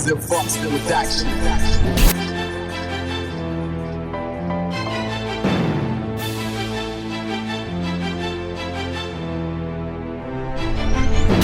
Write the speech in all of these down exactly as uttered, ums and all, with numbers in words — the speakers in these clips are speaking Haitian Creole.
The Fox Production.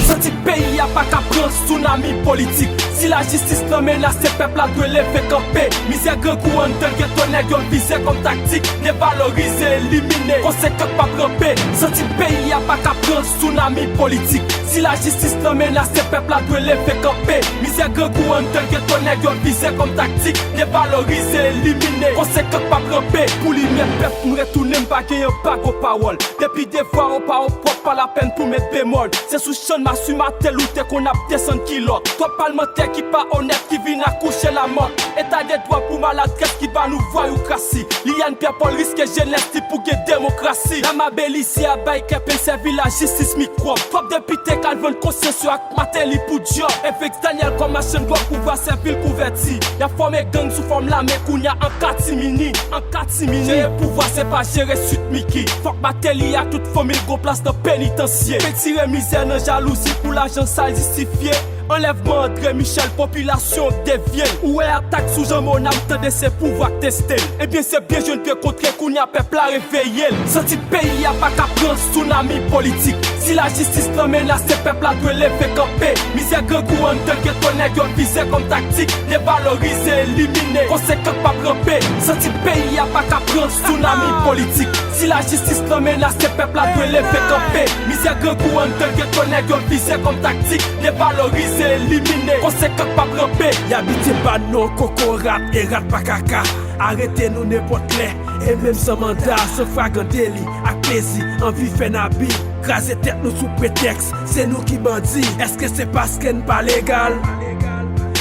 Santi peyi a pa ka pran tsunami politik. Si lajistis nan menas, se pèp la dwe leve kanpe. Mizè, grangou anndan geto, nèg yo l vize kòm taktik. Devalorize, elimine, konsekan k p ap ranpe. Santi peyi a pa ka pran tsunami politik. Si lajistis nan menas, se pèp la dwe leve kanpe. Mizè, grangou anndan geto, nèg yo l vize kòm taktik. Devalorize, elimine, konsekan k p ap ranpe. Pou limyè pèp, m retounen, m pa genyen bago pawòl. Depi devwa w pa w pwòp, pa lapèn pou met bemòl. Se sou chann Masi Mateli w te konn ap desann kilòt. Twòp palmantè ki pa onèt, ki vin akouche lamòt. Eta de dwa pou maladrès ki ba nou vwayokrasi. Liliane Pierre Paul riske jenès li pou gen demokrasi. Lama Belize a bay kè pen sèvi lajistis mikwòb. Twòp depite k al vann konsyans yo ak Mateli pou djòb. Evens Daniel kòm machann dwòg, pouvwa sèvi l kouvèti. Y ap fòme gang sou fòm lame, kounye a an katimini. An katimini. Jere pouvwa se pa jere Sweet Micky. Fòk Mateli ak tout fanmi l gon plas nan penitansye. Retire mizè nan jalouzi pou lajan sal jistifye. Anlèvman André Michel, popilasyon devye l. Ou wè atak sou Jean Mona, m tande se pouvwa k teste l. Ebyen se byen jwenn ke kontre, kounye a pèp la reveye l. Santi peyi a pa ka pran tsunami politik. Si lajistis nan menas, se pèp la dwe leve kanpe. Mizè, grangou anndan geto, nèg yo l vize kòm taktik. Devalorize, elimine, konsekan k p ap ranpe. Santi peyi a pa ka pran tsunami politik. Si lajistis nan menas, se pèp la dwe leve kanpe. Mizè, grangou anndan geto, nèg yo l vize kòm taktik. Devalorize, elimine, konsekan k p ap ranpe. Y abitye ban non kokorat e rat pa kaka. Arete nou nenpòt lè, e menm san manda, san flagan deli, ak plezi, anvi fè n abi. Kraze tèt nou sou pretèks se nou ki bandi. Èske se paske n pa legal?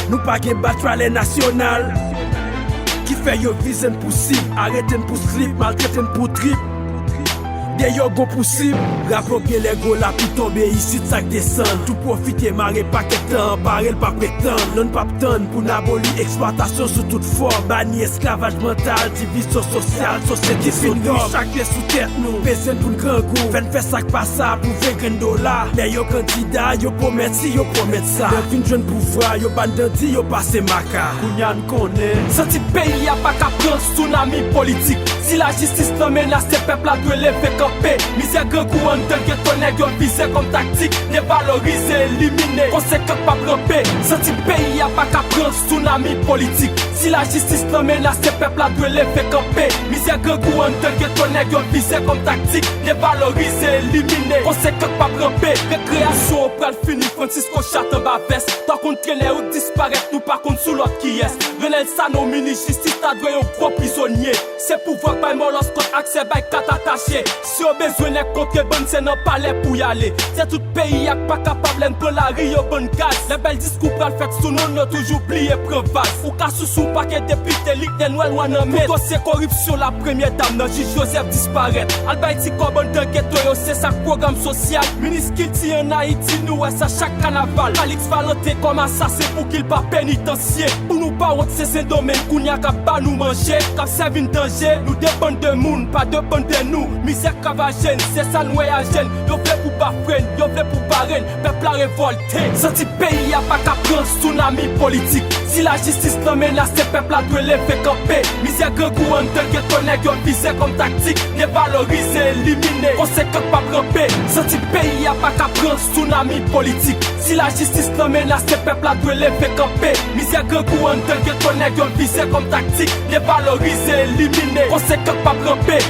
Nou pa gen badj palè nasyonal ki fè yo vize n pou sib, arete n pou slip, maltrete n pou trip. Deyò gon pousib. Rapo gen lè gwo lapli tonbe isit, sa k desann. Tou pwofite mare pakèt tan, pare l pa pretann. Non, n p ap tann pou n aboli eksplwatasyon sou tout fòm. Bani esklavaj mantal, divizyon sosyal, sosyete ki fin riche ak pye sou tèt nou. Peze n pou n grangou, fè n fè sa k pa sa pou ven grenn dola. Lè yo kandida, yo pwomèt si, yo pwomèt sa. Lè yo vin jwenn pouvwa, yo ban dandi, yo pase maka. Kounye a n konnen. Santi peyi a pa ka pran tsunami politik. Si lajistis nan menas, se pèp la dwe leve kanpe. Mizè, grangou anndan geto, nèg yo l vize kòm taktik. Devalorize, elimine, konsekan k p ap ranpe. Santi peyi a pa ka pran tsunami politik. Si lajistis nan menas, se pèp la dwe leve kanpe. Mizè, grangou anndan geto, nèg yo l vize kòm taktik. Devalorize, elimine, konsekan k p ap ranpe. Rekreyasyon an pral fini, Francisco chat anba vès. Twa konn trenè ou disparèt, nou pa konn sou lòt kiyès. Renel Sanon, minis jistis, ta dwe yon gwo prizonye. Se pouvwa k bay Mòlòs kòd, aksè bay kat atache. Si yo bezwen nèg kontrebann, se nan palè pou y ale. Se tout peyi a k pa kapab, lè n pran lari, yo ban n gaz. Lè bèl diskou pral fèt sou nou, n, yo toujou bliye pran vaz. Ou ka sousou pa gen depite, lik nè nwè lwa nan men. Pou dosye koripsyon la, premyè dam nan, jij Joseph disparèt. Al bay ti kòb anndan geto yo, se sa k pwogram sosyal. Minis kilti ann Ayiti, nou wè sa chak kanaval. Calix Valentin kòm asasen, pou ki l pa penitansye. Pou nou pa wont, se Sendomeng kounye a k ap ba nou manje, k ap sèvi n danje. Nou depann de moun, pa depann de nou. Mizè k ravaje n, se sa n wè a je n. Yo vle pou bafre n, yo vle pou bare n. Pèp la revòlte. Santi peyi a pa ka pran tsunami politik. Si lajistis nan menas, se pèp la dwe leve kanpe. Mizè, grangou anndan geto, nèg yo l vize kòm taktik. Devalorize, elimine, konsekan k p ap ranpe. Santi peyi a pa ka pran tsunami politik. Si lajistis nan menas, se pèp la dwe leve kanpe. Mizè, grangou anndan geto, nèg yo l vize kòm taktik. Devalorize, elimine, konsekan k p ap ranpe.